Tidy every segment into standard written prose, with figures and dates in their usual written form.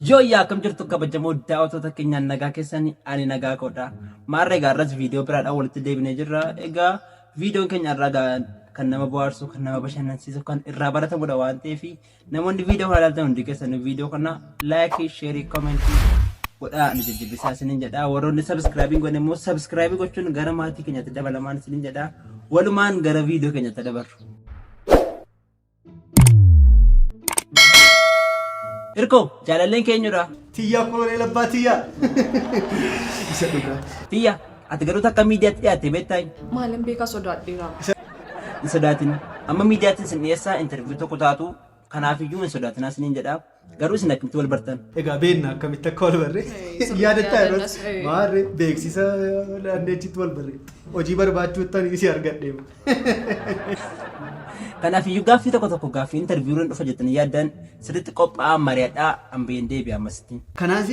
Yooyyaa akkam jirtu kabajamoo daawwattoota keenyaan nagaa keessanii ani nagaa koodha. Maarree egaa irras viidiyoo biraadhaan walitti deebinee jirra. Egaa viidiyoon keenya irraa egaa kan nama bohaarsu, kan nama bashannansiisu, kan irraa baratamudha waan ta'eef namoonni viidiyoo kana ilaaltan hundi keessan viidiyoo kana laayikii, sheerii, koomentii godhaa nu jajjabeessaa isiniin jedha. Warroonni sabiskiraayibii hin goone immoo sabiskiraayibii gochuun gara maatii keenyaatti dabalamaan isiniin jedha. Walumaan gara viidiyoo keenyaatti dabarru. Hirkoo jaalalleen keenyudha. Tiyyaa koloneel abbaa tiyyaa. Isa dhugaa. Tiyya ati garuu takka miidiyaatti dhiyaatte beektaa? Maalin beekaa sodaadheera. Hin sodaatin. Amma miidiyaatti isin dhiyeessaa interview tokko taatu kanaafiyyuu hin sodaatinaa isiniin jedha. Garuu isin akkamitti wal bartan? Egaa beekna akkamitti akka wal barre. Sirriitti Yaadattaa yeroo yaadannas, ee. maarree beeksisa dhaanneechitti wal barre. Hojii barbaachuutti ani si argadhe. Kanaaf iyyuu gaaffii tokko tokko gaaffii interviiwuun dhufa jettanii yaaddan sirriitti qophaa'aa mari'adhaa hambeen deebi'a ammasitti. Kanaaf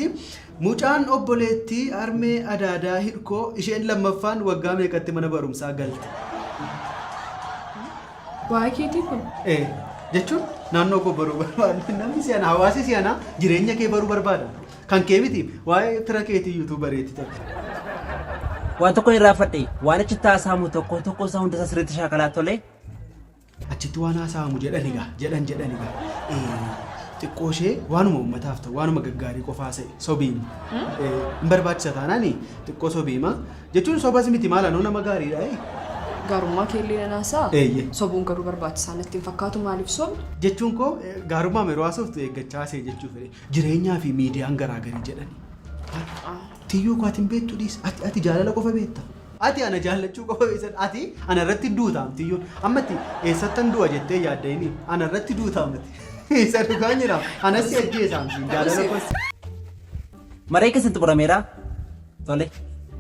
mucaan obboleettii harmee adaadaa hirkoo isheen lammaffaan waggaa meeqatti mana barumsaa galte? Waa'ee keetii kun. Ee, jechuun naannoo koo baruu barbaada. Namni si'ana hawaasi si'ana jireenya kee baruu barbaada. Kan kee miti waa'ee fira keetii iyyuu bareetti ta'e. Waan tokko hin raafadhe waan achitti haasa'amu tokko tokko isaa hunda isaa sirriitti shaakalaa tole. Achitti waan haasa'amu jedhan egaa jedhan jedhan egaa. Xiqqoo ishee waanuma uummataaf ta'u waanuma gaggaarii qofaa haasa'e sobiima. Hin barbaachisa taanaan xiqqoo sobiima. Jechuun sobas miti maal anoo nama gaariidha. Gaarummaa kee illee nan haasa'a. Eeyyee. Sobuun garuu barbaachisaa natti hin fakkaatu maaliif sobna? Jechuun koo gaarummaa yeroo haasoftu eeggachaa haasa'e jechuu fedhe. Jireenyaa fi miidiyaan garaagarii jedhani. Tiyyuu koo ati hin beektu dhiis. Ati ati jaalala qofa beekta. Ati ana jaallachuu qofa beekta. Ati ana irratti duutaam tiyyuun. Ammatti eessattan du'a jettee yaadda inni ana irratti duutaam ati. Isa dhugaan jira. Anas si ajjeesaam siin jaalala koos. Maree keessan xumurameera. Tole.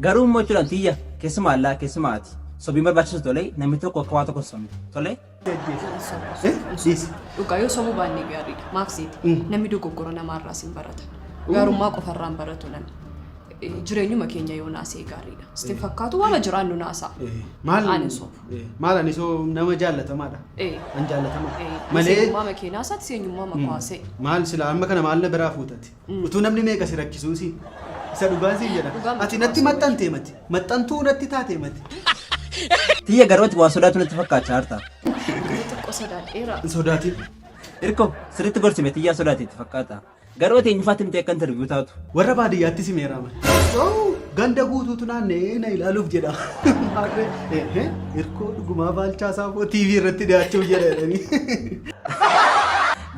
Garuu immoo jechuudhaan tiyya keessumaa allaa keessumaa ati. Sobiin barbaachisu tole namni tokko akka waa tokko hin sobne. Tole. Dhiisi. Dhugaa yoo sobuu baanne gaariidha. Maaf seeti? Namni dogoggora namaarraas hin barata. Gaarummaa qofarraa hin baratu namni. Jireenyuma keenya yoo naasee gaariidha. Sitti hin fakkaatu waama jiraannu naasaa. Maal Ani hin sobu. Maal ani soo nama jaallatamaadha. An jaallatamaa. Malee Seenyummaa makee naasaati seenyummaa makaasee. maal sila amma kana maal na biraa fuutati? Utuu namni meeqa si rakkisuu si. Isa dhugaan siin jedha. Dhugaan Ati natti maxxantee mati. Maxxantuu natti taatee mati. Tiyya garuu ati waan sodaatu natti fakkaachaa jirta. Garuu xiqqoo sodaadheera. Hin sodaatin. Hirko sirriitti gorsime tiyyaa sodaate itti fakkaata. Garuu ati eenyufaatti himtee akka interview taatu? Warra baadiyyaatti simeera mali. Ganda guutuutu naanna'ee na ilaaluuf jedha. Harree hirkoo dhugumaa baalchaa saafoo TV irratti dhiyaachuuf jedha jedhanii.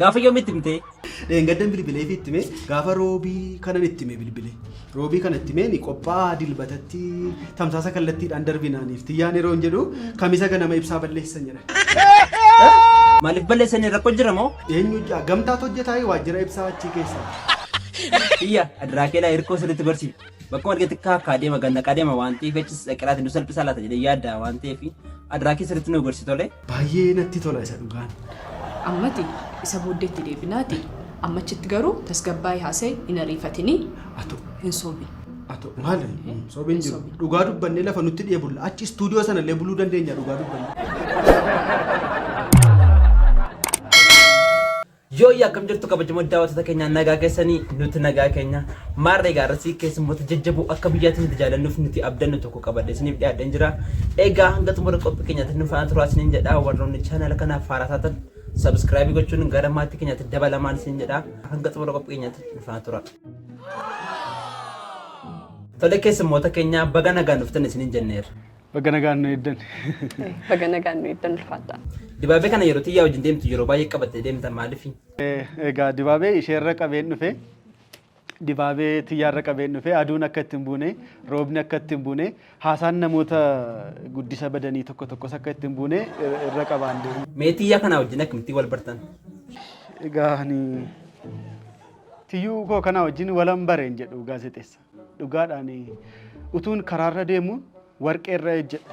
Gaafa yoomitti himtee? Dheengaddan bilbilee fi itti himee gaafa roobii kanan itti hime bilbilee. Roobii kana itti himee ni qophaa'aa dilbatatti tamsaasa kallattiidhaan darbinaaniif tiyyaan yeroo hin jedhu kamisa ganama ibsaa balleessan jedhan. Maaliif balleessanii rakkoo jira moo? Eenyu gamtaatu hojjetaa waajjira ibsaa achii keessaa. Tiyya adiraa keelaa hirkoo sirriitti gorsi. Bakkuma argetti kaakkaa deema gannaqaa deema waan ta'eef achis dhaqiraatiin nu salphisaa laata jedhee yaadda waan ta'eef adiraa kee sirriitti nu gorsi tole. Baay'ee natti tola isa dhugaan. Ammati isa booddeetti deebinaati. Ammachitti garuu tasgabbaa'ii haasa'e hin ariifatinii Ato hin sobin. ato maal sobiin jiru dhugaa dubbannee lafa nutti dhiye bulla achi istuudiyoo sanallee buluu dandeenya dhugaa dubbannee. Yooyyaa akkam jirtu kabajamoo daawwattoota keenya nagaa keessanii nuti nagaa keenya maarree gaarrasii keessummoota jajjaboo akka biyyaatti nuti jaallannuuf nuti abdannu tokko qabadhe isiniif dhiyaadheen jira. Egaa hanga xumura qophii keenyaatti nu faana turaa isiniin jedha warroonni chaanala kanaaf haaraa taatan sabiskiraayibii gochuun gara maatii keenyaatti dabalamaan isiniin jedha hanga xumura qophii keenyaatti nu faana turaa. Tole keessummoota keenya baga nagaan dhuftan isiniin jenneerra. Baga nagaan nu eeddan. Baga nagaan nu eeddan ulfaadha. Dibaabee kana yeroo xiyyaa wajjin deemtu yeroo baay'ee qabattee deemta maalifi? Egaa dibaabee isheerra qabeen dhufe. Dibaabee tiyyaarra qabeen dhufe aduun akka itti hin buune roobni akka itti hin buune haasaan namoota guddisa badanii tokko tokkos akka itti hin buune irra qabaan deemu. Mee tiyyaa kanaa wajjin akkamitti wal bartan? Egaa ani tiyyuu koo kanaa wajjin walan bareen jedhu gaazexeessa. Dhugaadhaan utuun karaarra deemuun warqeerra ejjedhe.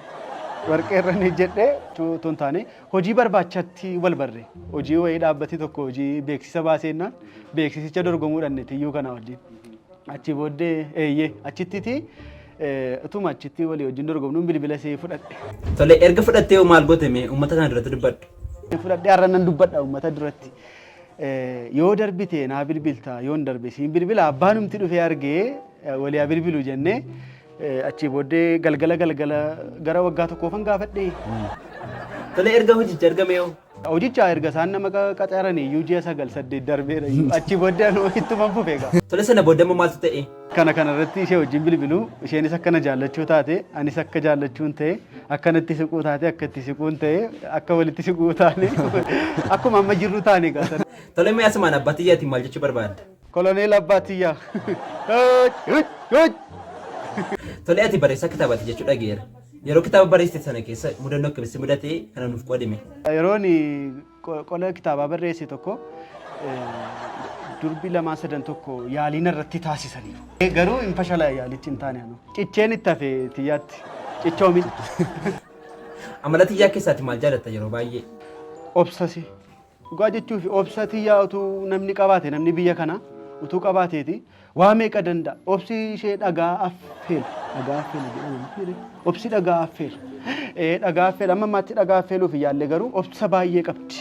Warqeerra ejjedhe otoo hin taane hojii barbaachatti wal barre. Hojii wayii dhaabbati tokko hojii beeksisa baaseennaan beeksisicha dorgomuu dhanne tiyyuu kanaa wajjin. Achi booddee eeyyee achittiti utuma achitti walii wajjin dorgomnuun bilbila ishee fudhadhe. Tole erga fudhattee hoo maal goote mee uummata kana duratti dubbadhu. Fudhadhee har'a nan dubbadha uummata duratti. Yoo darbite naa bilbilta, yoon darbe siin bilbila, abbaanumti dhufee argee walii haa bilbilu jennee achii booddee galgala galgala gara waggaa tokkoofan gaafadhe. Tole, erga hojicha argame hoo? Hojicha erga isaan nama qacaranii iyyuu ji'a 9 8 darbeera iyyuu, achii booddee anuu ittuman fufe egaa. Tole, sana booda immoo maaltu ta'e? Kana kanarratti ishee wajjin bilbiluu, isheenis akkana jaallachuu taate, anis akka jaallachuun ta'e, akkanatti siquu taate, akka itti siquun ta'e, akka walitti siquu taane, akkuma amma jirru taane egaa sana. Tole, mee asumaan abbaa tiyyaatiin maal jechuu barbaadda? Koloneel abbaa tiyyaa. Tole, ati barreessaa kitaabaati jechuu dhageera. Yeroo kitaaba barreessite sana keessa mudannoo akkamitti mudate kana nuuf qoodime? Yeroon qola kitaabaa barreesse tokko durbi lamaan sadan tokko yaalii narratti taasisaniiru. Garuu hin fashalaa, yaalichi hin taane anu. Cicheen itti hafe tiyyaatti. Cichoomin. Amala tiyyaa keessaati maal jaalatta yeroo baay'ee? Obsasi. Dhugaa jechuuf obsa tiyyaa utuu namni qabaate, namni biyya kana utuu qabaateeti waa meeqa danda'a. Obsi ishee dhagaa affeela. Dhagaa affeela jedhama miti? Obsi dhagaa affeela. Dhagaa affeela, amma ammaatti dhagaa affeeluuf yaalle, garuu obsa baay'ee qabdi.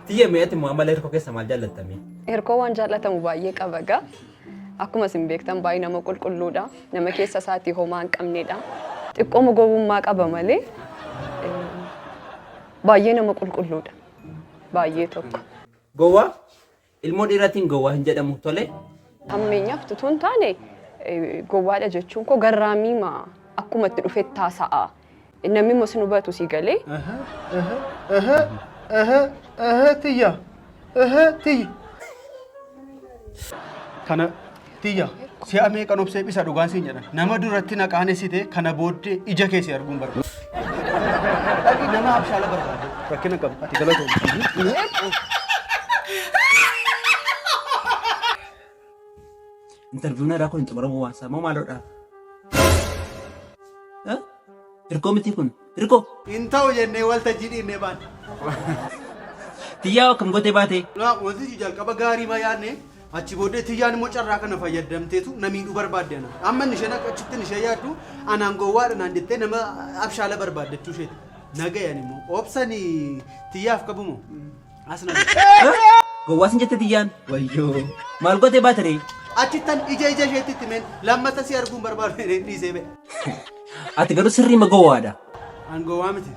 Tiyya, mee ati immoo amala hirkoo keessa maal jaallattame? Hirkoo waan jaallatamu baay'ee qaba egaa. Akkuma isin beektan baay'ee nama qulqulluudha. Nama keessa isaatii homaa hin qabnedha. Xiqqooma gowwummaa qaba malee baay'ee nama qulqulluudha. Baay'ee tokko. Gowwaa? Ilmoo dhiiraatiin gowwaa hin jedhamu, tole? Hammeenyaaf utuu hin taane, gowwaadha jechuun koo garraamiima akkuma itti dhufetti haasa'a. Namni immoo sin hubatu si galee. Tiyya. Tiyya. Kana tiyya si'a meeqan obsee bisa, dhugaan siin jedhan. Nama duratti na qaanessite, kana booddee ija kee si arguun barbaada. Dhaqi nama abshaala barbaade. Rakkina qabu. Ati galatoomti. Interview'n irraa kun hin xumuramu waan isaa moo maaloodha? Hirkoo miti kun? Hirkoo! Hin ta'u jennee waltajjii dhiibnee baane. Tiyyaa, akkam gootee baate? Wanti jalqaba gaarii ma yaadne, achi booddee tiyyaan immoo carraa kana fayyadamteetu na miidhuu barbaadde ana. Amma inni isheen akka achitti ishee yaaddu anaan gowwaadha naan jettee nama abshaala barbaaddachuu isheeti. Nagayan immoo obsanii tiyyaaf qabumoo? As na Gowwaa sin jette tiyyaan? Wayyoo! Maal gootee baate ree? Achittan ija ija isheetti itti meen lammata si arguun barbaadu jedheen dhiisee ba'e. Ati garuu sirrii ma gowwaadha. An gowwaa miti.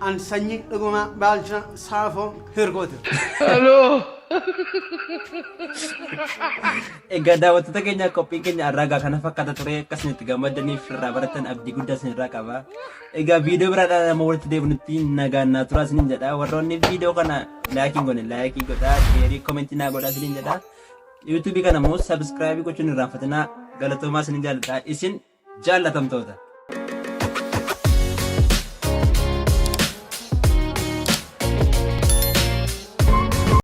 An sanyii dhugumaa baalchaa saafoo hirkooti. Egaa daawwattoota keenya, qophiin keenya har'aa egaa kana fakkaata ture. Akka isin itti gammadaniif irraa baratan abdii guddaa isin irraa qaba. Egaa viidiyoo biraadhaan nama walitti deebinutti nagaan naa turaa isiniin jedha. Warroonni viidiyoo kana like hin goone like godhaa, share, comment naa godhaa isiniin jedha. YouTubeii kana immoo subscribe gochuun hin irraanfatinaa. Galatoomaa, isinin jaalladha. Isin jaallatamtoota.